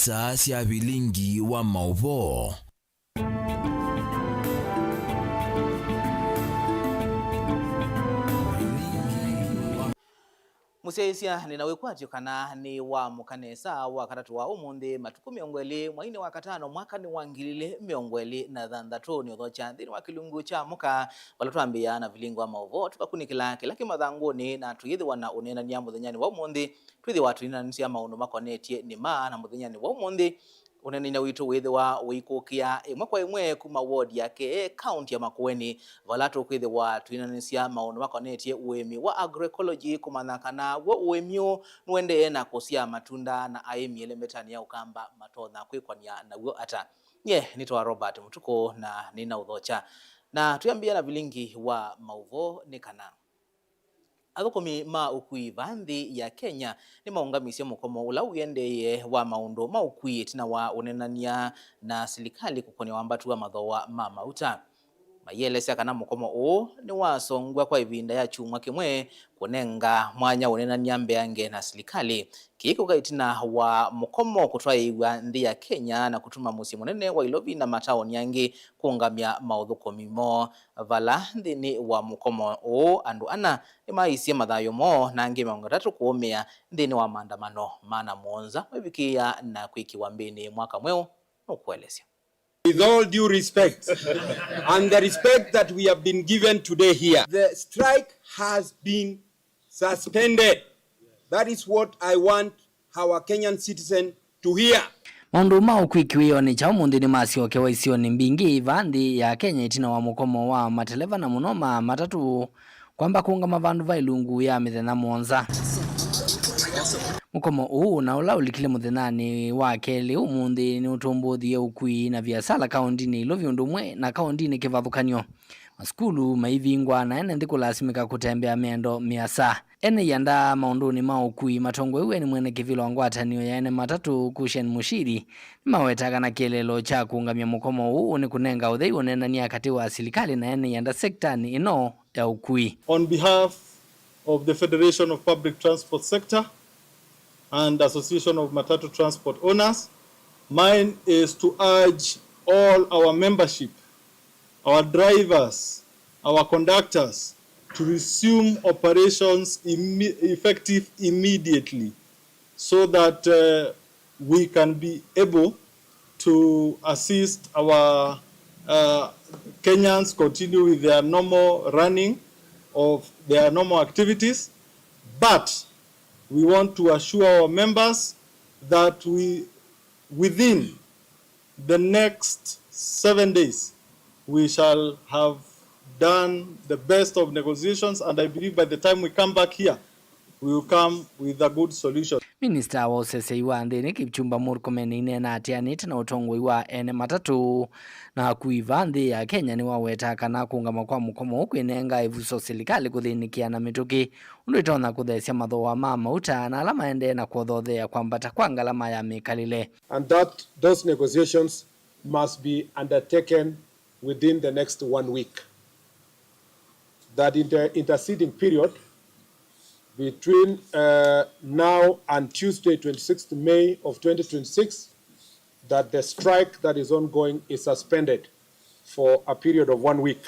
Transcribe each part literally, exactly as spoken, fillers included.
Saa sya vilingi wa maũvoo. Mũsyaĩĩsya, nĩ na wĩkwatyo kana nĩ waamũka nesa Wakatatũ wa ũmũnthĩ, matukũ mĩongo ĩlĩ mweinĩ wa katano mwakanĩ wa ngili ilĩ mĩongo ĩlĩ na thanthatũ. Nĩ ũthokya nthĩnĩ wa kĩlungu kya mũka, vala twambĩĩa na vilingi wa maũvoo, tũkakunĩkĩla kĩla kĩ mathangũnĩ, na tũyĩthĩwa na ũneenany'a mũthenyanĩ wa ũmũnthĩ. Twĩthĩwa tũinanĩsya maũndũ makonetye nĩma, na mũthenyanĩ wa ũmũnthĩ, ũneenany'a witũ wĩthĩwa ũikũkĩa ĩmwe kwa ĩmwe kuma ward ya Kee, kaunti ya Makueni, vala tũkwĩthĩwa tũinanĩsya maũndũ makonetye ũĩmi wa agroecology, kũmanya kana w'o ũĩmi ũũ nũendee na kũsyaa matunda, na aĩmi ele mĩtaanĩ ya Ũkamba matonya kwĩkwany'a naw'o ata. Nyie nĩtawa Robert Mũtukũ, na nĩna ũthokya. Na twĩambĩĩa na vilingi wa maũvoo nĩ kana Athũkũmi ma ũkui vaa nthĩ ya Kenya nĩmaũngamisye mũkomo ũla ũendeeye wa maũndũ ma ũkui ĩtina wa ũneenany'a na silikalĩ kũkony'a wambatu wa mathooa ma mauta. Maielesya kana mũkomo ũũ nĩwasongw'a kwa ĩvinda ya kyumwa kĩmwe kũnenga mwanya ũneenany'a mbeange na silikalĩ. Kĩĩ kĩũka ĩtina wa mũkomo kũtwaĩĩw'a nthĩ ya Kenya na kũtuma mũsyĩ mũnene wa Ilovi na mataoni angĩ kũũngamya maũthũkũmi moo. Vala nthĩnĩ wa mũkomo ũũ, andũ ana nĩmaaisye mathayũ moo na angĩ mĩongo ĩtatũ kũũmĩa nthĩnĩ wa maandamano maana mũonza mevikĩĩa na kwĩkĩwa mbĩnĩ mwaka mweũ. Nũkũelesya. With all due respect and the respect that we have been given today here, the strike has been suspended. That is what I want our Kenyan citizen to hear. Maũndũ ma ũkui kĩwĩonĩ kya ũmũnthĩ nĩmasyokewa isionĩ mbingĩ vaa nthĩ ya Kenya ĩtina wa mũkomo wa mateleva na mũno ma matatũ kwamba kũũngama vandũ va ilungu ya mĩthenya mũonza. Mũkomo ũũ na ũla ũlikile mũthenyanĩ wa kelĩ ũmũnthĩ nĩũtũmbũthie ũkui na viasala kaũndĩnĩ Ilovi ũndũ ũmwe na kaũndĩnĩ kĩvathũkany'o. Masukulu maivingwa na ene nthĩ kũlasimĩka kũtembea mĩendo mĩasa. Ene ianda maũndũnĩ ma ũkui matongoew'e nĩ mwene kĩvĩla wa ngwatanĩo ya ene matatũ, Kushen Mushiri, nĩmaweta kana kĩeleelo kya kũũngamya mũkomo ũũ nĩ kũnenga ũthei ũneenany'a katĩ wa silikalĩ na ene ianda sektanĩ ĩno ya ũkui. On behalf of the Federation of Public Transport Sector and Association of Matatu Transport Owners, mine is to urge all our membership, our drivers, our conductors to resume operations imme-, effective immediately so that, uh, we can be able to assist our, uh, Kenyans continue with their normal running of their normal activities. But we want to assure our members that we, within the next seven days, we shall have done the best of negotiations, and I believe by the time we come back here, we will come with a good solution. Minista wa ũseseĩ wa nthĩnĩ Kipchumba Murkomen ineenaa atĩanĩte na ũtongoi wa ene matatũ na akui vaa nthĩ ya Kenya nĩwawetaa kana kũũngama kwa mũkomo ũũ kwĩnenga ĩvuso silikalĩ kũthĩnĩkĩa na mĩtũkĩ ũndũ ĩtonya kũtheesya mathooa ma mauta na ala maendee na kwothothea kwambata kwa ngalama ya mĩkalĩle. And that those negotiations must be undertaken within the next one week. That in the interceding period between, uh, now and Tuesday, twenty-sixth May of twenty twenty-six, that the strike that is ongoing is suspended for a period of one week,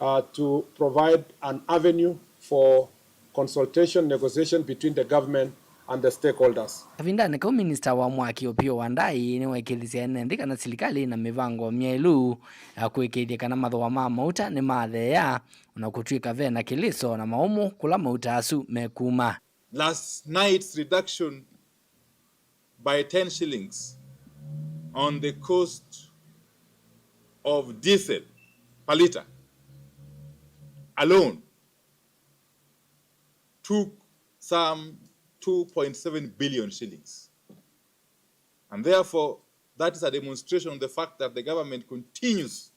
uh, to provide an avenue for consultation, negotiation between the government and the stakeholders. Kavindanĩ kau, minista wa mwaki Opiyo Wandayi nĩwaĩkĩĩthisye ene nthĩ kana silikalĩ ĩna mĩvango myaĩlu ya kũĩkĩĩthya kana mathooa ma mauta nĩmatheea, o na kũtw'ĩka ve na kĩlĩso na maũmũ kũla mauta asu mekuma. Last night's reduction by ten shillings on the cost of diesel per litre alone took some two point seven billion shillings. And therefore, that is a demonstration of the fact that the government continues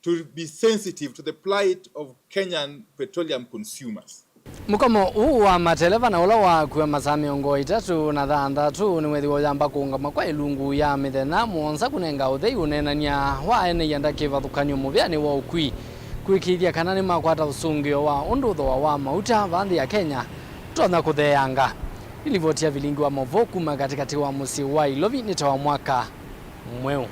to be sensitive to the plight of Kenyan petroleum consumers. Mũkomo ũũ wa mateleva na ũla wakua masaa mĩongo ĩtatũ na thanthatũ nĩwethĩwa ũyamba kũũngama kwa ĩlungu ya mĩthenya mũonza kũnenga ũthei ũneenany'a wa ene ianda kĩvathũkany'o mũvĩanĩ wa ũkui, kũĩkĩĩthya kana nĩmakwata ũsũngĩo wa ũndũ thooa wa mauta vaa nthĩ ya Kenya ũtonya kũtheeanga. Nĩ livoti ya vilingi wa mauvoo kuma katĩkatĩ wa mũsyĩ wa Ilovi nĩ ta wa mwaka mweũ.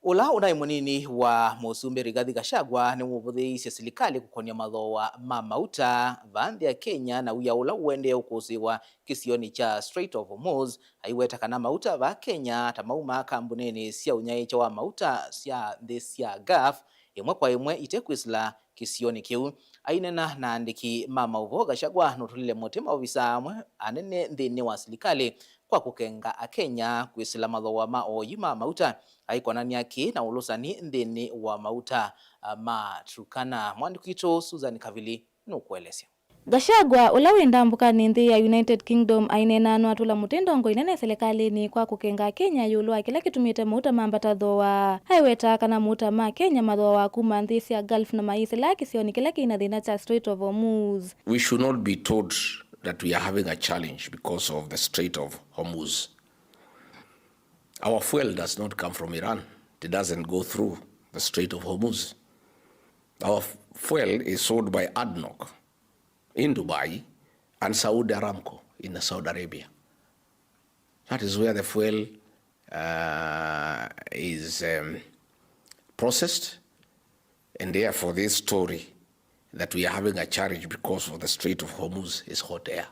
Ũla ũnaĩ mũnini wa Mũsumbĩ Rigathi Gachagua nĩwũvũthĩĩisye silikalĩ kũkonya mathooa ma mauta vaa nthĩ ya Kenya na wia ũla ũendee ũkũsĩĩwa kĩsionĩ kya Strait of Hormuz, aiweta kana mauta vaa Kenya ta maumaa kambunĩnĩ sya ũnyaĩĩkya wa mauta sya nthĩ sya Gulf ĩmwe kwa ĩmwe ite kwĩsĩla kĩsionĩ kĩu. Aineena na aandĩki ma maũvoo, Gachagua nũtũlile mũtĩ maovisaa amwe anene nthĩnĩ wa silikalĩ kwa kũkenga Akenya kwĩsĩla mathooa ma oyu ma mauta, aikonany'a kĩ na ũlũsani nthĩnĩ wa mauta, ah, ma Turkana. Mwandĩki witũ Susan Kavili nũkũelesya. Gachagua, ũla wĩ ndambũkanĩ nthĩ ya United Kingdom, aineena nũatũla mũtĩ ndongo inene silikalĩnĩ kwa kũkenga Akenya ĩũlũ wa kĩla kĩtumĩte mauta mambata thooa. Aiweta kana mauta ma Kenya mathooawa kuma nthĩ sya Gulf na mayĩsĩlaa kĩsionĩ kĩla kĩna thĩna kya Strait of Hormuz. We should not be told that we are having a challenge because of the Strait of Hormuz. Our fuel does not come from Iran. It doesn't go through the Strait of Hormuz. Our f-, fuel is sold by ADNOC in Dubai and Saudi Aramco in Saudi Arabia. That is where the fuel, uh, is, um, processed, and therefore this story that we are having a challenge because of the Strait of Hormuz is hot air.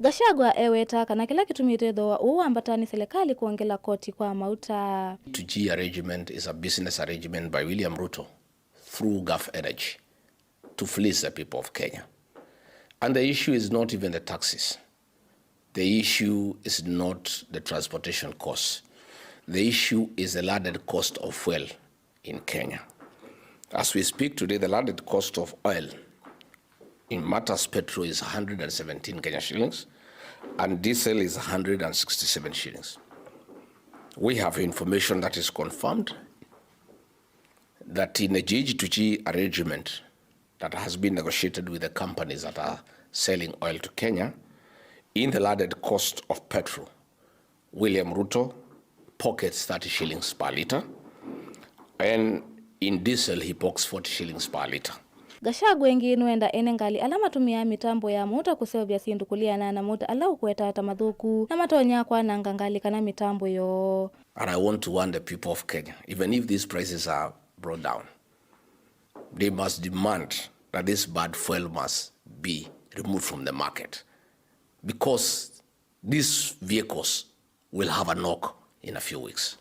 Gachagua eweta kana kĩla kĩtumĩte thooa ũũ wambata nĩ silikalĩ kwongela koti kwa mauta. G two G arrangement is a business arrangement by William Ruto through Gulf Energy to fleece the people of Kenya. And the issue is not even the taxes. The issue is not the transportation costs. The issue is the landed cost of fuel in Kenya. As we speak today, the landed cost of oil in Matas petrol is a hundred and seventeen Kenya shillings, and diesel is a hundred and sixty-seven shillings. We have information that is confirmed that in a G two G arrangement that has been negotiated with the companies that are selling oil to Kenya, in the landed cost of petrol, William Ruto pockets thirty shillings per litre, and in diesel he pockets forty shillings per litre. Gachagua ĩngĩ nũenda ene ngalĩ ala matũmĩaa mĩtambo ya mauta kũseũvya syĩndũ kũleana na mauta ala ũkweta ta mathũku na matonya kwananga ngalĩ kana mĩtambo yoo. And I want to warn the people of Kenya, even if these prices are brought down, they must demand that this bad fuel must be removed from the market, because these vehicles will have a knock in a few weeks.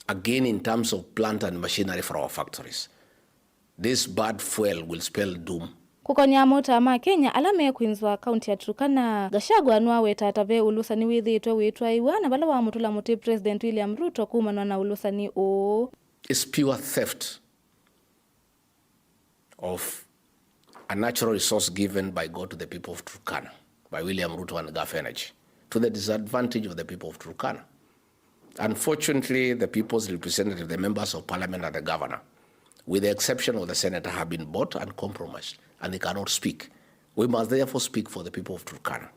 Again, in terms of plant and machinery for our factories, this bad fuel will spell doom. Kũkonya mauta ma Kenya ala me Queensville, kaunti ya Turkana, Gachagua nũaweta ta ve ũlũsani wĩthĩĩtwe wĩtwaĩwa na vala wamũtũla mũtĩ President William Ruto kumanwa na ũlũsani ũũ. It's pure theft of a natural resource given by God to the people of Turkana, by William Ruto and Gulf Energy, to the disadvantage of the people of Turkana. Unfortunately, the people's representative, the members of parliament and the governor, with the exception of the senator, have been bought and compromised, and they cannot speak. We must therefore speak for the people of Turkana.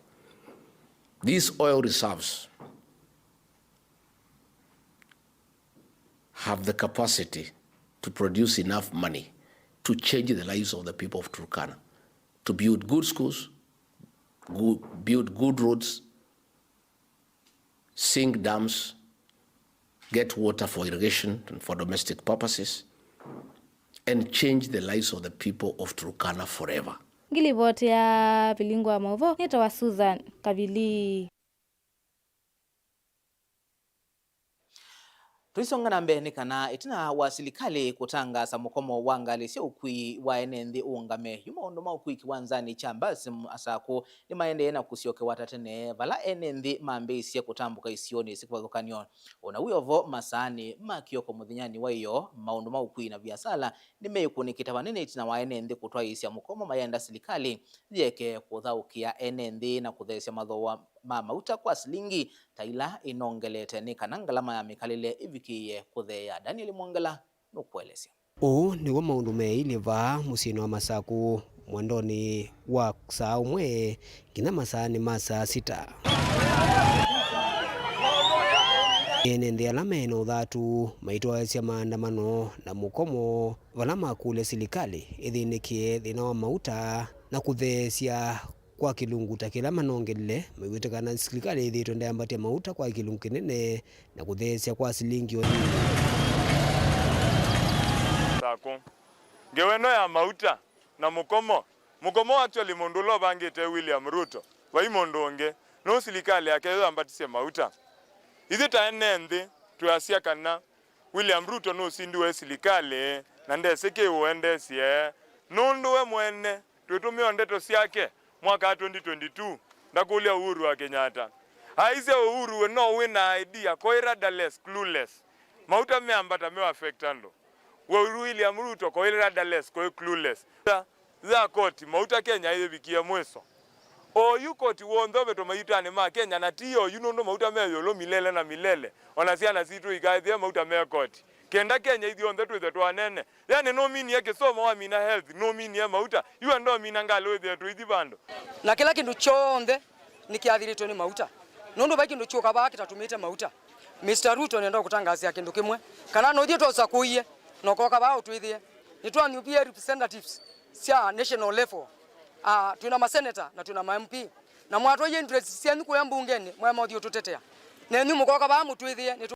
These oil reserves have the capacity to produce enough money to change the lives of the people of Turkana, to build good schools, goo-, build good roads, sink dams, get water for irrigation and for domestic purposes, and change the lives of the people of Turkana forever. Ngilivoti ya Vilingi wa Mauvoo, nĩtawa Susan Kavili. Tũisonga na mbee nĩ kana ĩtina wa silikalĩ kũtangaasa mũkomo wa ngalĩ sya ũkui wa ene nthĩ ũũngame, yu maũndũ ma ũkui kĩwanzanĩ kya mbasi Asakũ nĩmaendee na kũsyokewa ta tene, vala ene nthĩ mambĩĩisye kũtambũka isionĩ syĩ kĩvathũkany'o. O na wĩ o vo, masaanĩ ma kĩoko mũthenyanĩ wa ĩyoo, maũndũ ma ũkui na viasala nĩmeĩkũnĩkĩte vanene ĩtina wa ene nthĩ kũtwaĩĩsya mũkomo mayenda silikalĩ yĩeke kũthaũkĩa ene nthĩ na kũtheesya mathooa ma mauta kwa silingi ta ila ĩnongelete nĩ kana ngalama ya mĩkalĩle ĩvikĩĩe kũtheea. Daniel Mwongela nũkũelesya. Ũũ nĩw'o maũndũ meeilyĩ vaa mũsyĩnĩ wa Masakũ mwendonĩ wa saa ũmwe nginya masaanĩ ma saa sita. Ene nthĩ ala me na ũthatu maitwaĩĩsya maandamano na mũkomo vala makũlya silikalĩ ĩthĩnĩkĩe thĩna wa mauta na kũtheesya kwa kĩlungu ta kĩla manongelile, maiw'ĩte kana silikalĩ ĩthĩĩtwe ndayambatya mauta kwa kĩlungu kĩnene na kũtheesya kwa silingi o nini. Sakũ. Ngewa ĩno ya mauta na mũkomo. Mũkomo actually mũndũ ũla ũvangĩte William Ruto, vai mũndũ ũngĩ. Nũũ silikalĩ yake yo yambatisye mauta? Ithyĩ ta ene nthĩ twĩasya kana William Ruto nũsindiwe silikalĩ na ndesĩ kĩĩ ũendesye, nũndũ we mwene twĩtũmĩo ndeto syake mwaka wa twenty twenty-two ndakũlya Uhuru wa Kenyatta. Aisye Uhuru we no wĩ na idea, ko rudderless, clueless. Mauta meambata meo affect andũ. We William Ruto ko rudderless, ko clueless. Ya koti, mauta Kenya ĩyĩvikie mwĩso. Oyu koti w'onthe ũvetwe maitanĩ ma Kenya, na ti oyu nũndũ mauta me ĩũlũ milele na milele. Ona syana sitũ ikaethĩe mauta me koti. Kenda Kenya ithyonthe twĩthwe twanene. Yani nũminie kĩsomo, wamina health, nũminie mauta. Yu enda ũmina ngalĩ wĩthĩe tũithi vandũ. Na kĩla kĩndũ kyonthe nĩkĩathĩrĩtwe nĩ mauta. Nũndũ vai kĩndũ kyũka vaa kĩtatũmĩte mauta. Mister Ruto, nenda kũtangaasĩa kĩndũ kĩmwe. Kana no ithyĩ twosakũie, na ũkoka vaa ũtwĩthĩe. Nĩtwanyuvie representatives sya national level. Ah, twĩna maseneta na twĩna ma M P. Na mwatwaie interest syenyu kũya mbungenĩ, mwaema ũthiĩ ũtũtetea. Nenyu mũkoka vaa mũtwĩthĩe, nĩtũ-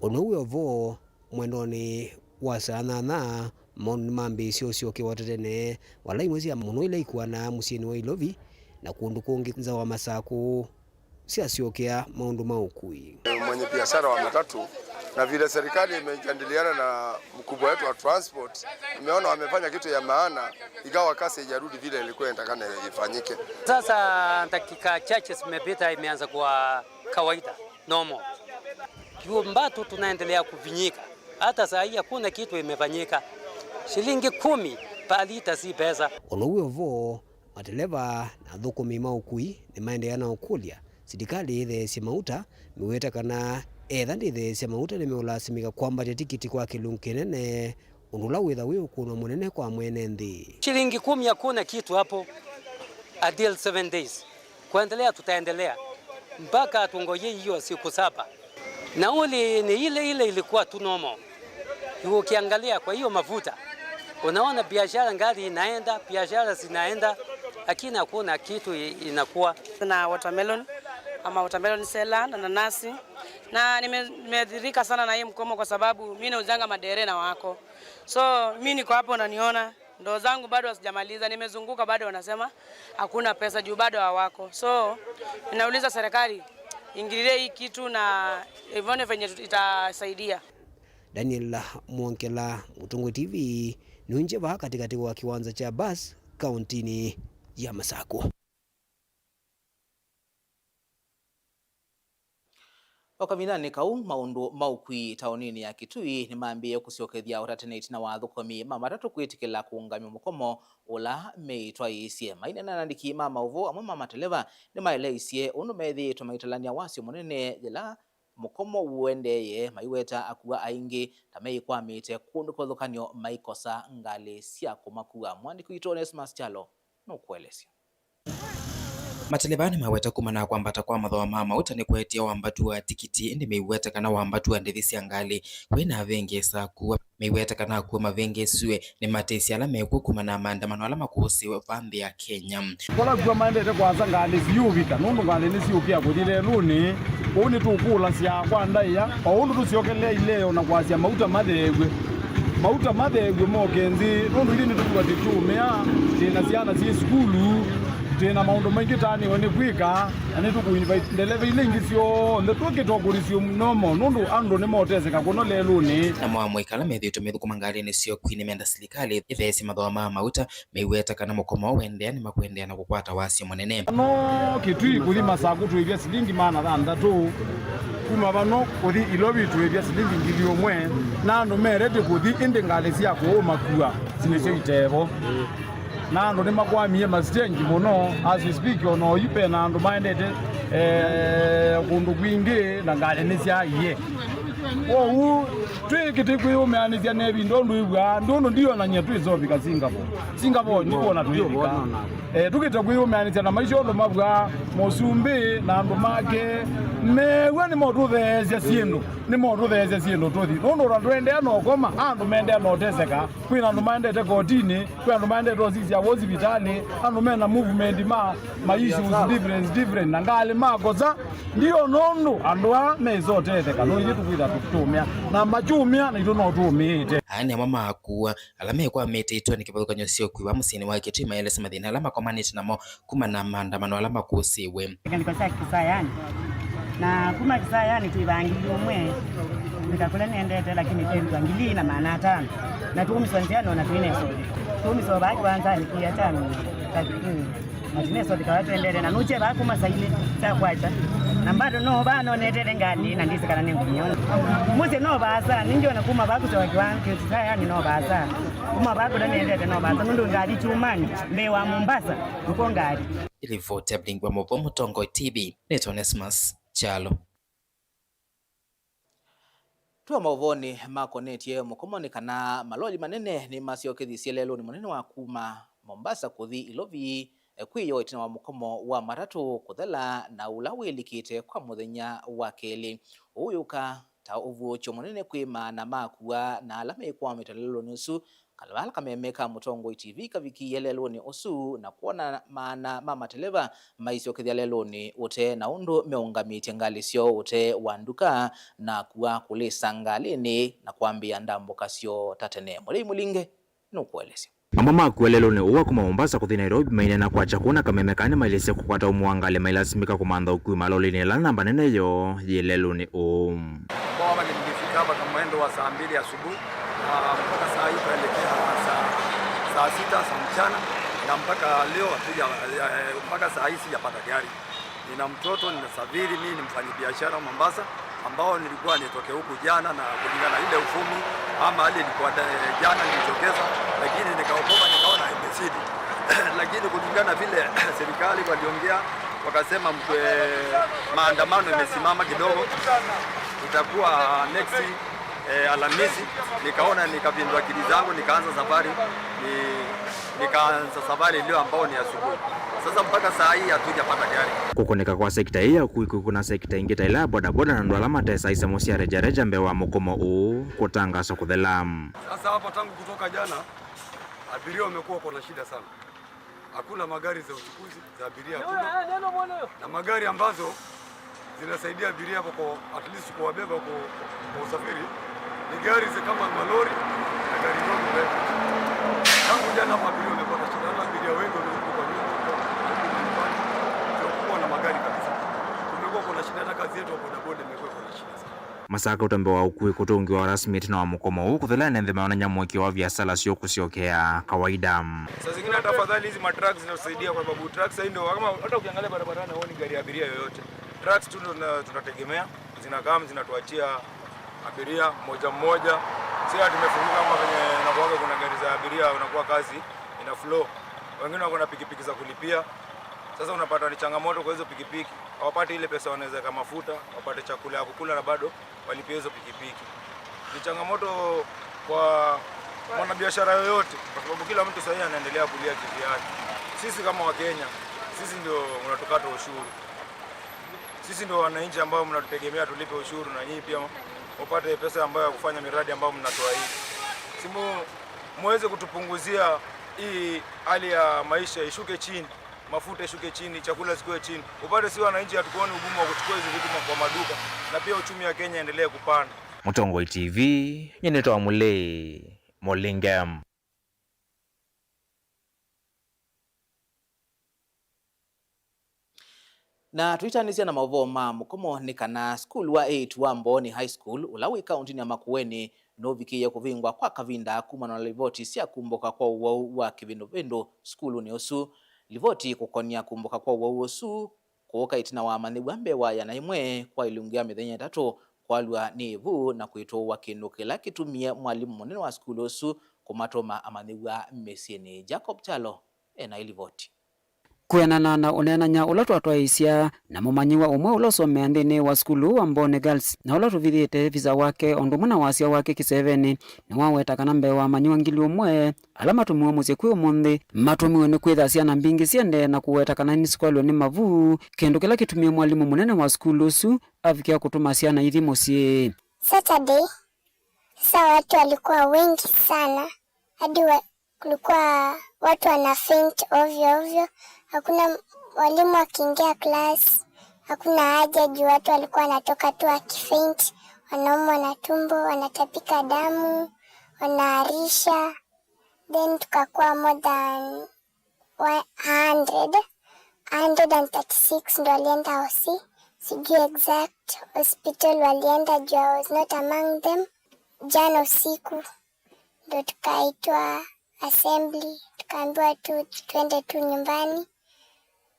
Ũndũ ũu wĩ o vo, mwendonĩ wa saa nyanya, maũndũ nĩmambĩĩsye ũsyokewa tene, vala imwe sya mũno ila ikuanaa mũsyĩnĩ wa Ilovi na kũndũ kũngĩ nza wa Masakũ syasyokea maũndũ ma ũkui. Mwenye biashara wa matatu, na vile serikali imejadiliana na mkubwa wetu wa transport, imeona wamefanya kitu ya maana, ingawa kazi haijarudi vile ilikuwa inatakana ifanyike. Sasa dakika chache zimepita, imeanza kuwa kawaida, normal. Kiumbato tunaendelea kufinyika. Hata saa hii hakuna kitu imefanyika. Shilingi kumi per lita si pesa. Ũndũ ũu wĩ o vo, mateleva na athũkũmi ma ũkui nĩmaendeea na ũkũlya silikalĩ ĩtheesye mauta, mĩweta kana etha ndĩtheesya mauta nĩmeũlasimĩka kwambatya tikiti kwa kĩlungu kĩnene, ũndũ ũla wĩtha wĩ ũkũno mũnene kwa mwene nthĩ. Shilingi kumi hakuna kitu hapo until seven days. Kuendelea tutaendelea mpaka tungoje hiyo siku saba. Nauli ni ile ile ilikuwa tu normal. Ukiangalia kwa hiyo mafuta, unaona biashara ngali inaenda, biashara zinaenda, lakini hakuna kitu i-, inakuwa. Na watermelon, ama watermelon seller, na nanasi. Na nime-, nimeathirika sana na hii mkomo kwa sababu mimi nauzanga madere na wako. So, mimi niko hapo, unaniona. Ndoo zangu bado sijamaliza, nimezunguka, bado wanasema hakuna pesa juu bado hawako. So, ninauliza serikali ingililie hii kitu na ione venye tut-, itasaidia. Daniel Mwongela, Mũtongoi T V, nũngye vaa katĩkatĩ wa kĩwanza kya bus kauntinĩ ya Masakũ. O kavindanĩ kau, maũndũ ma ũkui taoninĩ ya Kitui nĩmambĩĩe kũsyokethya ũtata tene ĩtina wa athũkũmi ma matatũ kwĩtĩkĩla kũũngamya mũkomo ũla meĩtwaĩĩsye. Maineena na andĩki ma maũvoo, amwe ma mateleva nĩmaeleisye ũndũ methĩĩtwe maitalany'a wasyo mũnene yĩla mũkomo ũendeeye, maiweta akua aingĩ ta meĩkwamĩte kũndũ kĩvathũkany'o maikosa ngalĩ sya kũmakua. Mũandĩki witũ Onesmus Kyalo nũkũelesya. Mateleva nĩmaweta kumana na kwambata kwa mathooa ma mauta nĩkũetie wambatu wa tikiti, ĩndĩ mĩiweta kana wambatu wa ndĩthi sya ngalĩ kwĩ na avengeesa akua. Mĩiweta kana akua mavengeesiwe nĩ matĩsya ala mekw'o kumana na maandamano ala makũsĩwe va nthĩ ya Kenya. Kũla kua maendete kwasa ngalĩ siũvika, nũndũ ngalĩ nĩsiũkĩa kũthi lelũnĩ. Ũu nĩtũkũlasya kwa ndaĩa, o ũndũ tũsyokelea ileo na kwasya mauta matheew'e. Mauta matheew'e moke nthĩ, nũndũ ithyĩ nĩtũkw'a tũkyũmĩa, twĩ na syana syĩ sukulu, twĩ na maũndũ maingĩ taanĩwe nĩ kwĩka, na nĩtũkũinvite ndeleva ila ingĩ syonthe twĩkĩte ũkũlĩsyo normal, nũndũ andũ nĩmoteseka kũno lelũnĩ. Namo amũika ala methĩĩtwe methũkũma ngalĩnĩ sya ũkui nĩmenda silikalĩ ĩtheesye mathooa ma mauta, meiweta kana mũkomo ũũ ũendeea nĩmakũendeea na kũkwata wasyo mũnene. No Kitui kũthi Masakũ twĩĩvya silingi maana thanthatũ, kuma vano kũthi Ilovi twĩĩvya silingi ngili ũmwe, na andũ me ready kũthi, ĩndĩ ngalĩ sya kũũmakua sinĩsyo itevo. Na andũ nĩmakwamie masitenji mũno. As we speak, o na oyu ve na andũ maendete, eh, kũndũ kwingĩ na ngalĩ nĩsyaaie. Kwoou twĩkĩte kwĩyũmĩanĩsya na ĩvinda ũndũ ĩvw'aa, ndũndũ ndionany'a twĩsovika Singapore. Singapore nĩkwona twĩvika. Eh, tũkĩte kwĩyũmĩanĩsya na maisha ũndũ mavw'aa, mũsumbĩ na andũ make mew'a nĩmotũtheesya syĩndũ, nĩmotũtheesya syĩndũ tũthi. Nũndũ ona tũendeea na ũkoma, andũ mendeea na ũteseka. Kwĩna andũ maendete kotinĩ, kwĩ andũ maendete ũsisya vo sivitalĩ, andũ mena movement ma, ma issues different, different, na ngalĩ makosa. Ndio nũndũ andũ aa meĩsa ũtetheka, nũndũ tũkwĩtha tũkĩtũmĩa, na makyũmĩa, naitũ no tũũmĩĩte. Aya nĩ amwe ma akũa ala mekwamĩte ĩtũanĩ kĩvathũkany'o sya ũkui wa mũsyĩnĩ wa Kitui, maelesya mathĩna ala makomanĩte namo kumana na maandamano ala makũsĩĩwe. Ngalĩko sya Kisayani. Na kuma Kisayani twĩvaa ngili ũmwe, kũvika kũla nĩendete, lakini twĩvika ngili ii na maana atano. Na tũũmiswa nzĩanĩ ona twĩnesovika. Tũũmiswa vaa kĩwanzanĩ kĩ atano. Kati, mm. Na tũnesovika vaa twendete. Na nũkye vaa kuma saa ilĩ sya kwakya. Na bado no vaa no netete ngalĩ na ndĩsĩ kana nĩngũmĩona. Mũsyĩ no vaasa, nĩngĩ ona kuma vaa kũsyoka kĩwanzanĩ Kisayani no vaasa. Kuma vaa kũla nĩendete no vaasa. Nũndũ ngalĩ kyumani, mbee wa Mombasa, nĩkw'o ngalĩ. Ĩlivoti ya Blingi wa Mũvoo Mũtongoi T V, nĩtwa Onesmus Kyalo. Twĩ maũvoonĩ makonetye mũkomo nĩ kana maloli manene nĩmasyokethĩsye lelũnĩ mũnene wa kuma Mombasa kũthi Ilovi, eh, kwĩyoo ĩtina wa mũkomo wa matatũ kũthela na ũla wĩlikĩte kwa mũthenya wa kelĩ. Ũũ wĩũka ta ũvuũkyo mũnene kwĩ maana ma akũa na ala mekwamĩte lelũnĩ ũsu. Kala vala kameme ka Mũtongoi T V kavikie lelũnĩ ũsu na kwona maana ma mateleva maisyokethya lelũnĩ ũte na ũndũ meũngamĩtye ngalĩ syoo ũte wa nduka na akũa kũlĩsa ngalĩnĩ na kwambĩĩa ndambũka syoo ta tene. Mũlei Mũlinge nũkũelesya. Amwe ma akũa lelũnĩ ũũ wa kuma Mombasa kũthi Nairobi maineena kwakya kwona kameme kana nĩmaĩlĩsye kũkwata ũmwe wa ngalĩ mailasimĩka kũmantha ũkui malolĩnĩ ĩla namba nene yoo yĩ lelũnĩ ũũ. Ambao hapa nilifika hapa kama mwendo wa saa mbili asubuhi, ah, mpaka saa hii tunaelekea saa, saa sita za mchana, na mpaka leo hatuja, eh, mpaka saa hii sijapata gari. Nina mtoto, ninasafiri, mimi ni mfanyabiashara wa Mombasa, ambao nilikuwa nitoke huku jana, na kulingana na ile uvumi ama hali ilikuwa da-, jana nilijitokeza, lakini nikaogopa, nikaona imezidi. Lakini kulingana vile serikali waliongea, wakasema mkwe-, maandamano imesimama kidogo, itakuwa next, eh, Alhamisi. Nikaona, nikapindua akili zangu, nikaanza safari, ni-, nikaanza safari leo ambao ni asubuhi. Sasa mpaka saa hii hatujapata gari. Kũkũnĩka kwa sekita ĩĩ ya ũkui kwĩkũna sekita ingĩ ta ila ya bodaboda na andũ ala matesa isemo sya rejareja mbee wa mũkomo ũũ kũtangaswa kũthela. Sasa hapa tangu kutoka jana, abiria wamekuwa wako na shida sana. Hakuna magari za uchukuzi za abiria, hakuna. Na magari ambazo zinasaidia abiria hapo kwa, at least kuwabeba kwa, kwa usafiri ni gari zi-, kama malori na gari ndogo mbele. Tangu jana hapa abiria wamepata shida, hata abiria wengi wamerudi kwa nyumba, wamerudi nyumbani. Ndio kuwa na magari kabisa. Kumekuwa kuna shida, hata kazi yetu ya bodaboda imekuwa kuna shida sana. Masakauta mbee wa ũkui kũtũngĩwa rasmi ĩtina wa mũkomo ũũ kũthela ene nthĩ mayonany'a mũĩkĩĩo wa viasala syoo kũsyokea kawaida. Saa zingine hata afadhali hizi matrucks zinatusaidia kwa sababu trucks sasa ndio kama hata ukiangalia barabarani huoni gari ya abiria yoyote. Trucks tu ndio tuna-, tunategemea, zinakaa zinatuachia abiria mmoja mmoja. Si ati tumefunguka kama venye inakuwaga kuna gari za abiria, unakuwa kazi ina flow. Wengine wako na pikipiki za kulipia. Sasa unapata ni changamoto kwa hizo pikipiki. Hawapati ile pesa wanaweza weka mafuta, wapate chakula ya kukula na bado walipie hizo pikipiki. Ni changamoto kwa mwanabiashara yoyote, kwa sababu kila mtu sahii anaendelea kulia kivyake. Sisi kama Wakenya, sisi ndio mnatukata ushuru. Sisi ndio wananchi ambao mnatutegemea tulipe ushuru na nyinyi pia upate pesa ambayo ya kufanya miradi ambayo mnatuahidi. Si mu-, muweze kutupunguzia hii hali ya maisha ishuke chini, mafuta ishuke chini, chakula zikuwe chini. Upate si wananchi hatukuoni ugumu wa kuchukua hizi vitu kwa maduka, na pia uchumi wa Kenya endelee kupanda. Mũtongoi T V, nyie nĩtawa Mũlei Mũlinge. Na tũitanĩsya na maũvoo ma mũkomo nĩ kana sukulu wa eĩtu wa Mbooni High School, ũla wĩ kaũntĩnĩ ya Makueni, nũvikĩie kũvingwa kwa kavinda kumana na livoti sya kumbũka kwa ũwau wa kĩvĩndũvĩndũ sukulunĩ ũsu. Livoti kũkonia kumbũka kwa ũwau ũsu kũũka ĩtina wa amanyĩw'a mbee wa ĩana ĩmwe kwa ilungu ya mĩthenya ĩtatũ kwalw'a nĩ ĩvu na kwĩtũũwa, kĩndũ kĩla kĩtumie mwalimũ mũnene wa sukulu ũsu kũmatũma amanyĩw'a mĩsyĩnĩ. Jacob Kyalo ena ĩlivoti. Kwĩanana na ũneenany'a ũla twatwaĩĩsya na mũmanyĩw'a ũmwe ũla ũsomea nthĩnĩ wa sukulu wa Mbooni Girls, na ũla tũvithĩte visa wake o ũndũ ũmwe na wasya wake kĩsevenĩ, nĩwaweta kana mbee wa amanyĩw'a ngili ũmwe ala matũmiwe mũsyĩ kwĩ ũmũnthĩ, matũmiwe nĩ kwĩtha syana mbingĩ siendee na kũweta kana nĩsikwalw'e nĩ mavu, kĩndũ kĩla kĩtumie mwalimũ mũnene wa sukulu ũsu avikĩa kũtũma syana ithi mũsyĩ. Saturday, sasa watu walikuwa wengi sana, hadi wa-, kulikuwa watu wana faint ovyo ovyo. Hakuna m-, walimu akiingia class, hakuna haja juu watu walikuwa wanatoka tu wakifaint, wanaumwa na tumbo, wanatapika damu, wanaharisha. Then tukakuwa more than wa-, a hundred, a hundred and thirty-six ndo walienda hosi. Sijui exact hospital walienda juu I was not among them. Jana usiku ndo tukaitwa assembly, tukaambiwa tu twende tu nyumbani,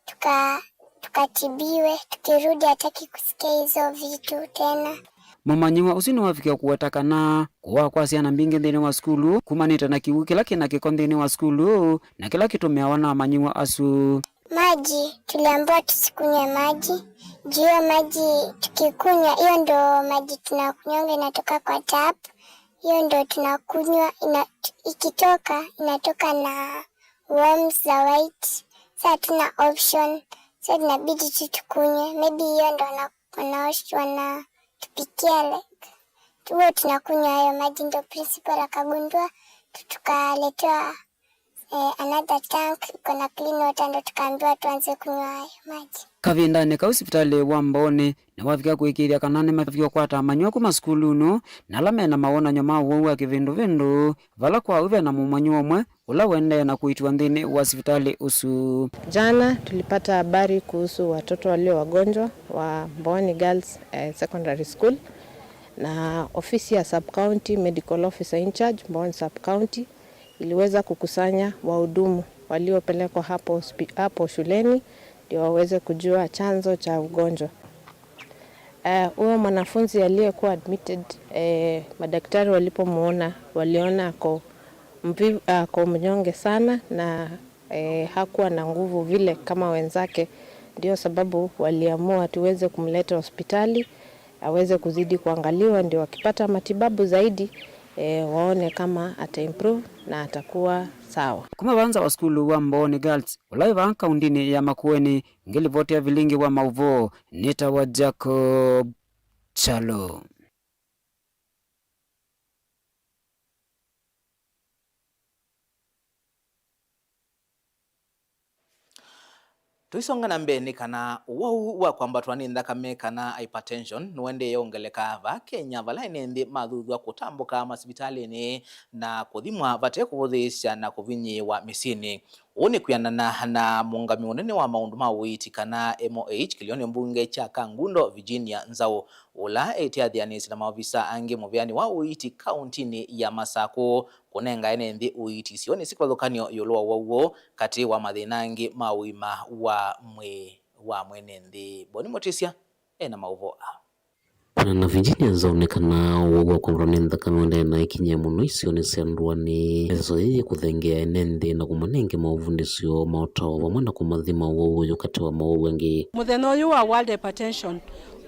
tuka-, tukatibiwe, tukirudi hataki kusikia hizo vitu tena. Mũmanyĩw'a ũsu nĩwavikie kũweta kana kũwaa kwa syana mbingĩ nthĩnĩ wa sukulu kumanĩte na kĩw'ũ kĩla kĩ na kĩko nthĩnĩ wa sukulu na kĩla kĩtũmĩawa na amanyĩw'a asu. Maji, tuliambiwa tusikunywe maji. Juu hiyo maji tukikunywa, hiyo ndo maji tunakunywanga inatoka kwa tap. Hiyo ndo tunakunywa, ina-, ikitoka, inatoka na worms za white. Sa hatuna option. So inabidi tu tukunywe. Maybe hiyo ndo wana-, wanaosh-, wanatupikia, like, tu-, huo tunakunywa hayo maji, ndo principal akagundua, tu-, tukaletewa eh, another tank iko na clean water, ndo tukaambiwa tuanze kunywa hayo maji. Kavindanĩ kau sivitalĩ wa Mbooni nĩwavika kũĩkĩĩthya kana nĩmavikie kũkwata amanyĩw'a kuma sukulunĩ na ala mena mawonany'o ma ũwau wa kĩvĩndũvĩndũ, vala kwa ũu vena mũmanyĩw'a ũmwe ũla ũendee na kũitiwa nthĩnĩ wa sivitalĩ ũsu. Jana tulipata habari kuhusu watoto walio wagonjwa wa Mbooni Girls, eh, Secondary School, na ofisi ya sub county medical officer in charge Mbooni sub county iliweza kukusanya wahudumu waliopelekwa hapo hospi-, hapo shuleni ndio waweze kujua chanzo cha ugonjwa. Eh, huyo mwanafunzi aliyekuwa admitted, eh, madaktari walipomuona, waliona ako mvi-, ako mnyonge sana na, eh, hakuwa na nguvu vile kama wenzake. Ndio sababu waliamua tuweze kumleta hospitali, aweze kuzidi kuangaliwa, ndio akipata matibabu zaidi, eh, waone kama ata improve na atakuwa sawa. Kuma vaa nza wa sukulu wa Mbooni Girls, ũla wĩ vaa kaundinĩ ya Makueni, ngĩlivotea vilingi wa maũvoo, nĩtawa Jacob Chalo. Tũisonga na mbee nĩ kana ũwau wa kwambatwa nĩ nthakame kana hypertension nũendee ongeleka vaa Kenya, vala ene nthĩ mathuthw'a kũtambũka masivitalĩnĩ na kũthimwa vate kũvũthĩĩsya na kũvinyĩĩwa mĩsyĩnĩ. Ũu nĩ kwĩanana na mũũngamĩi mũnene wa maũndũ ma ũiiti kana M O H kĩlĩonĩ mbunge kya Kangundo, Virginia Nzau, ũla eĩte athĩanĩsye na maovisa angĩ mũvĩanĩ wa ũiiti kauntinĩ ya Masakũ kũnenga ene nthĩ ũiiti isionĩ syĩ kĩvathũkany'o ĩũlũ wa ũwau ũũ, katĩ wa mathĩna angĩ ma ũima wa mwĩĩ wa mwene nthĩ. Boni Mũtĩsya ena maũvoo aa. Kwĩanana na Virginia Nzau nĩ kana ũwau wa kwambatwa nĩ nthakame ũendee na ĩkinyie mũno isionĩ sya ndũanĩ. Ĩseso yĩĩ yĩkũthengeea ene nthĩ na kũmanenga maũvundĩsyo ma ũtao vamwe na kũmathima ũwau ũyũ katĩ wa mowau angĩ. Mũthenya ũyũ wa World Hypertension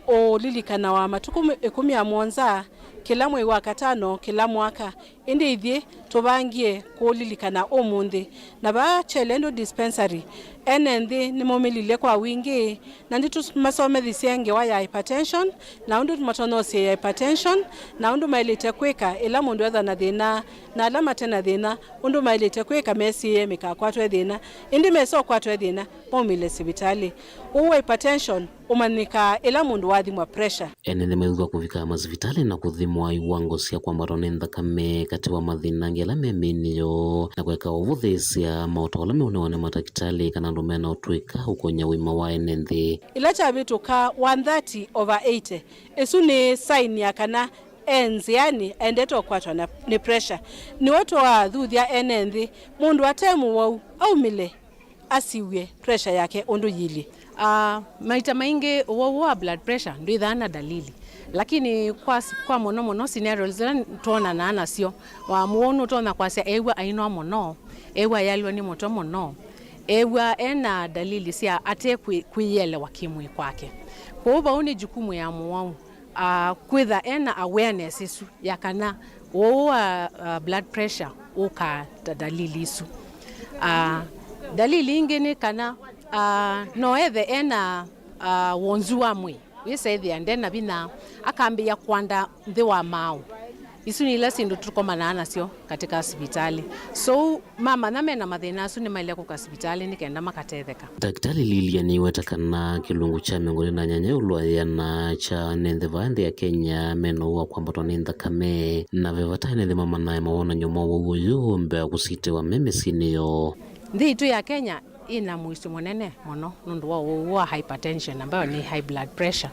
ũũlilikanawa matukũ ĩkũmi na mũonza kĩla mwei wa katano kĩla mwaka. Ĩndĩ ithyĩ tũvangie kũũlilikana ũmũnthĩ. Na vaa Kyelendo Dispensary, ene nthĩ nĩmaumĩlile kwa wingĩ, na nĩtũmasomethisye ngewa ya hypertension, na ũndũ matonya ũsiĩĩa hypertension, na ũndũ maĩlĩte kwĩka ĩla mũndũ ethwa na thĩna, na ala mate na thĩna, ũndũ maĩlĩte kwĩka mesiĩĩe mĩkakwatwe thĩna, ĩndĩ mesa ũkwatwe thĩna, maumĩle sivitalĩ. Ũu wa hypertension ũmanyĩkaa ĩla mũndũ wathimwa pressure. Ene nthĩ mayĩthwa kũvika masivitalĩ na kũthimwa iwango sya kwambatwa nĩ nthakame, katĩ wa mathĩna angĩ ala me mĩĩnĩ yoo, na kũeka ũvũthĩĩsya maũtao ala meũnewa nĩ matakĩtalĩ kana andũ mena ũtũĩka ũkony'a ũima wa ene nthĩ. Ĩla kyavĩtũka one thirty over eighty, ĩsu nĩ sign ya kana e nzĩanĩ aendete ũkwatwa na, nĩ pressure. Nĩw'o twathuthya ene nthĩ, mũndũ ate mũwau aumĩle asiw'e pressure yake ũndũ yĩilyĩ. Ah, maita maingĩ ũwau wa blood pressure ndwĩthaa na dalili, lakini kwa, kwa mũno mũno scenarios ila twonanaa nasyo, wa mũwau nũtonya kwasya ew'a ainwa mũno, ew'a ayalw'a nĩ mũtwe mũno, Ew'aa ena dalili sya ate kwĩ-, kwĩyĩelewa kĩmwĩĩ kwake. Kwoou vau nĩ jukumu ya mũwau, ah, kwĩtha ena awareness ĩsu ya kana ũwau wa, ah, blood pressure ũkaa ta dalili isu. Ah, dalili ingĩ nĩ kana, ah, no ethe ena, ah, wonzu wa mwĩĩ, wĩsa ethĩa ndena vinya, akambĩĩa kwanda nthĩ wa maaũ. Isu nĩ ila syĩndũ tũkomanaa nasyo katika sivitalĩ. So, mamanya mena mathĩna asu nĩmaĩle kũka sivitalĩ nĩ kenda makatetheka. Ndakĩtalĩ Lilian nĩweta kana kĩlungu kya mĩongo ĩlĩ na nyanya ĩũlũ wa ĩana kya ene nthĩ vaa nthĩ ya Kenya mena ũwau wa kwambatwa nĩ nthakame, na ve vata ene nthĩ mamanae mawonany'o ma ũwau ũyũ mbee wa kũsitĩwa me mĩsyĩnĩ yoo. Nthĩ itũ ya Kenya ĩna mũisyo mũnene mũno nũndũ wa ũwau wa hypertension, ambayo nĩ high blood pressure.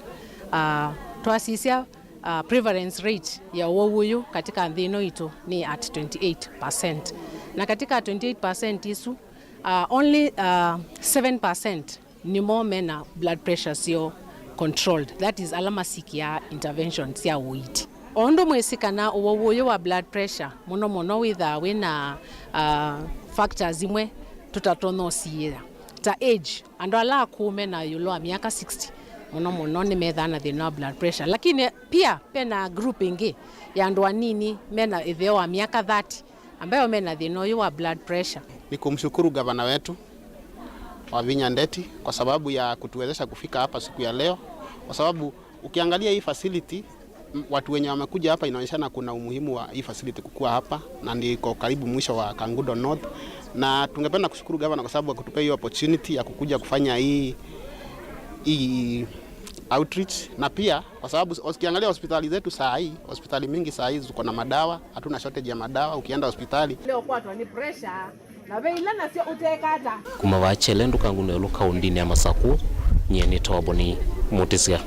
Ah, twasisya, ah, prevalence rate ya ũwau ũyũ katika nthĩ ĩno itũ nĩ at twenty-eight percent. Na katika twenty-eight percent isu, ah, only, ah, seven percent nĩmo mena blood pressure syoo controlled, that is, ala masikĩaa intervention sya ũiiti. O ũndũ mwĩsĩ kana ũwau ũyũ wa blood pressure mũno mũno wĩthaa wĩna, ah, factors imwe tũtatonya ũsiĩĩa, ta age. Andũ ala akũũ mena ĩũlũ wa myaka sixty mũno mũno nĩmethaa na thĩna wa blood pressure, lakini pia pena group ĩngĩ ya andũ anini mena ĩtheo wa myaka thirty ambayo mena thĩna ũyũ wa blood pressure. Ni kumshukuru gavana wetu Wavinya Ndeti kwa sababu ya kutuwezesha kufika hapa siku ya leo, kwa sababu ukiangalia hii facility, m-, watu wenye wamekuja hapa, inaonyeshana kuna umuhimu wa hii facility kukua hapa, na ndio iko karibu mwisho wa Kangundo North, na tungependa kushukuru gavana kwa sababu ya kutupea hiyo opportunity ya kukuja kufanya hii, hii outreach, na pia kwa sababu ukiangalia hospitali zetu saa hii, hospitali mingi saa hii ziko na madawa, hatuna shortage ya madawa. Ukienda hospitali leo kwatwa ni pressure, na ve ila nasyo ũtekata. Kuma vaa Kyele, Ndukangu na Ĩũlũ, kaũndĩnĩ ya Masakũ, nyie nĩ Tawaboni Mũtĩsya.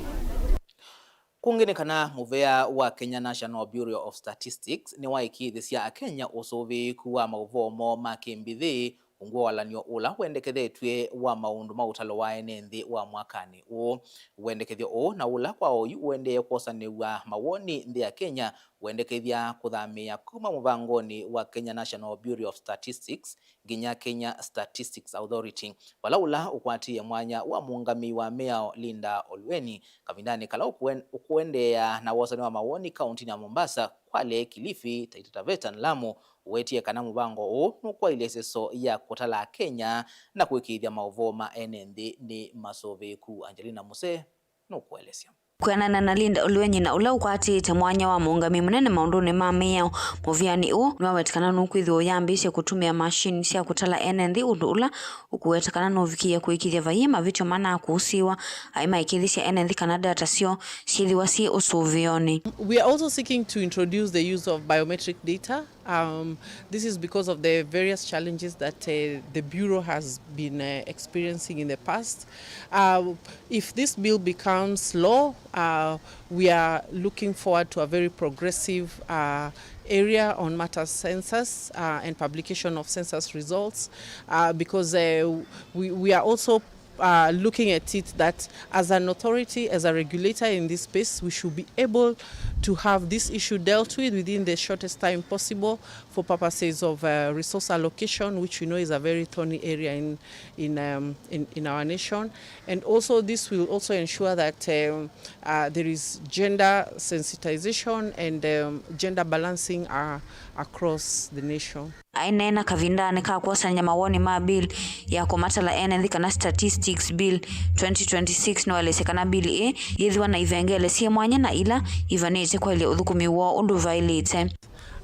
Kũngĩ nĩ kana mũvea wa Kenya National Bureau of Statistics nĩwaĩkĩĩthĩsya Akenya ũsũvĩĩku wa maũvoo moo ma kĩmbithĩ ungu wa walany'o ũla wendekethetw'e wa maũndũ ma ũtalo wa ene nthĩ wa mwakanĩ ũũ. Wendekethyo ũũ na ũla kwa oyu ũendee kwosanĩw'a mawoni nthĩ ya Kenya wendekethya kũthamĩĩa kuma mũvangonĩ wa Kenya National Bureau of Statistics nginya Kenya Statistics Authority, vala ũla ũkwatĩĩe mwanya wa mũũngamĩi wa mĩao Linda Olueni kavindanĩ kala ũkũen-, ũkũendeea na wosani wa mawoni kaũntĩnĩ ya Mombasa, Kwale, Kilifi, Taita Taveta na Lamu, ũwetie kana mũvango ũũ nũkwaĩlya ĩseso ya kũtala Akenya na kũĩkĩĩthya maũvoo ma ene nthĩ nĩ masũvĩĩku. Angelina Muse nũkũelesya. Kwĩanana na Linda Oluenyi na ũla ũkwatĩĩte mwanya wa mũũngamĩi mũnene maũndũnĩ ma mĩao, mũvĩanĩ ũũ nĩwaweta kana nũkwĩthĩwa ũyambĩĩsye kũtũmĩa mashini sya kũtala ene nthĩ, ũndũ ũla ũkũweta kana nũvikĩĩe kũĩkĩĩthya vaiĩ mavĩtyo manakũsĩĩwa aĩ maĩkĩĩthĩsya ene nthĩ kana data syoo syĩthĩwa syĩ ũsũvĩonĩ. We are also seeking to introduce the use of biometric data. Um, this is because of the various challenges that, uh, the Bureau has been, uh, experiencing in the past. Uh, if this bill becomes law, uh, we are looking forward to a very progressive, uh, area on matters census, uh, and publication of census results, uh, because, uh, we, we are also uh, looking at it that as an authority, as a regulator in this space, we should be able to have this issue dealt with within the shortest time possible for purposes of, uh, resource allocation, which we know is a very thorny area in, in, um, in, in our nation. And also, this will also ensure that, um, uh, there is gender sensitization and, um, gender balancing, uh, across the nation. Aineena kavindanĩ ka kwosany'a mawoni ma bill ya kũmatala ene nthĩ kana Statistics Bill twenty twenty-six, nĩwaelesya kana bill ĩĩ yĩthĩwa na ivengele syĩ mwanya na ila ivanĩtye kwaĩlya ũthũkũmi woo ũndũ vaĩlĩte.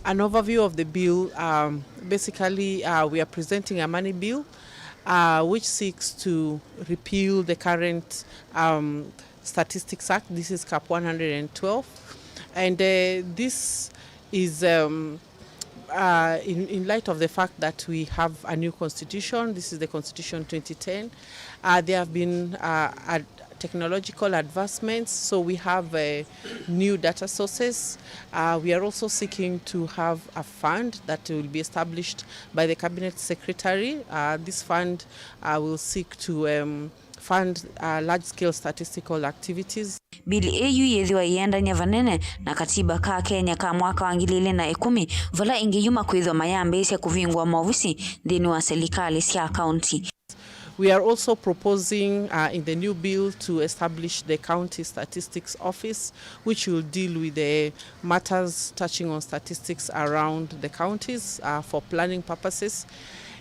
An overview of the bill, um, basically, uh, we are presenting a money bill, uh, which seeks to repeal the current, um, Statistics Act. This is cap one hundred and twelve. And, uh, this is, um, uh, in, in light of the fact that we have a new constitution. This is the Constitution twenty ten. Uh, there have been, uh, ad-, technological advancements, so we have, uh, new data sources. Uh, we are also seeking to have a fund that will be established by the Cabinet Secretary. Uh, this fund, uh, will seek to, um, fund, uh, large-scale statistical activities. Bill ĩĩ yu yĩthĩwa ĩendany'a vanene na katiba ka Kenya ka mwaka wa ngili ilĩ na ĩkũmi, vala ĩngĩ yuma kwĩthwa mayambĩĩsya kũvingũa maovisi nthĩnĩ wa silikalĩ sya kaunti. We are also proposing, uh, in the new bill to establish the County Statistics Office, which will deal with the matters touching on statistics around the counties, uh, for planning purposes.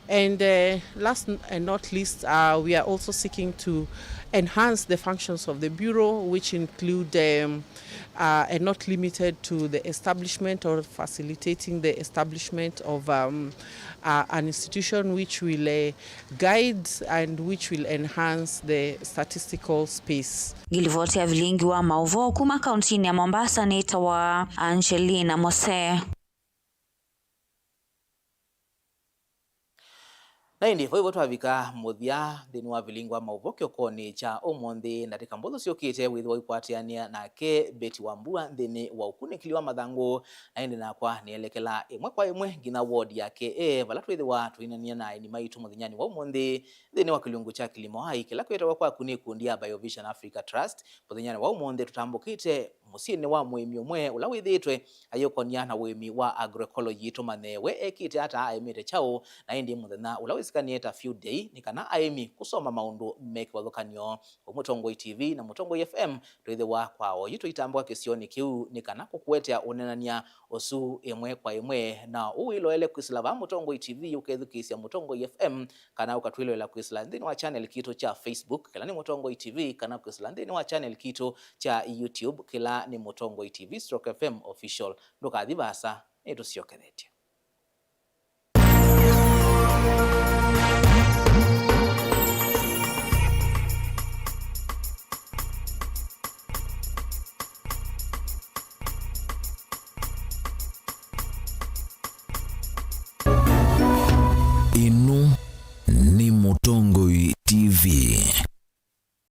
And, uh, last n-, and not least, uh, we are also seeking to enhance the functions of the Bureau, which include, um, uh, and not limited to the establishment or facilitating the establishment of, um, uh, an institution which will, uh, guide and which will enhance the statistical space. Ngilivoti ya vilingi wa mauvoo kuma kauntinĩ ya Mombasa nĩtawa Angelina Mose. Na ĩndĩ vo ĩvo twavika mũthya nthĩnĩ wa vilingi wa mauvoo kĩokonĩ kya ũmũnthĩ. Ndatĩka mbũthũ syũkĩte wĩthĩwa ũikwatĩanĩa nake Betty Wambua nthĩnĩ wa ũkunĩkĩli wa mathangũ. Na ĩndĩ nakwa nĩelekela ĩmwe kwa ĩmwe nginya ward ya K A, vala twĩthĩwa tũinania na aeni maitũ mũthenyanĩ wa ũmũnthĩ nthĩnĩ wa kĩlungu kya Kilimo Hai, kĩla kwĩtawa kwaku nĩ ikundi ya Biovision Africa Trust. Mũthenyanĩ wa ũmũnthĩ tũtambũkĩte mũsyĩnĩ wa mũĩmi ũmwe ũla wĩthĩĩtwe ayĩũkonia na ũĩmi wa agroecology. Tũmanye we ekĩte ata, aĩmĩte kyaũ, na ĩndĩ mũthenya ũla wĩsĩkanĩe ta field day nĩ kana aĩmi kũsoma maũndũ me kĩvathũkany'o. Ũmũtongoi T V na Mũtongoi F M twĩthĩwa kwa oyu tũitambũka kĩsionĩ kĩu nĩ kana kũkũetea ũneenany'a ũsu ĩmwe kwa ĩmwe. Na ũwĩloele kwĩsĩla vaa Mũtongoi T V ũkethukĩĩsya Mũtongoi F M, kana ũkatwĩloela kwĩsĩla nthĩnĩ wa channel kitũ kya Facebook, kĩla nĩ Mũtongoi T V, kana kwĩsĩla nthĩnĩ wa channel kitũ kya YouTube, kĩla nĩ Mũtongoi T V stroke F M Official. Ndũkathi vaasa, nĩtũsyokethetye.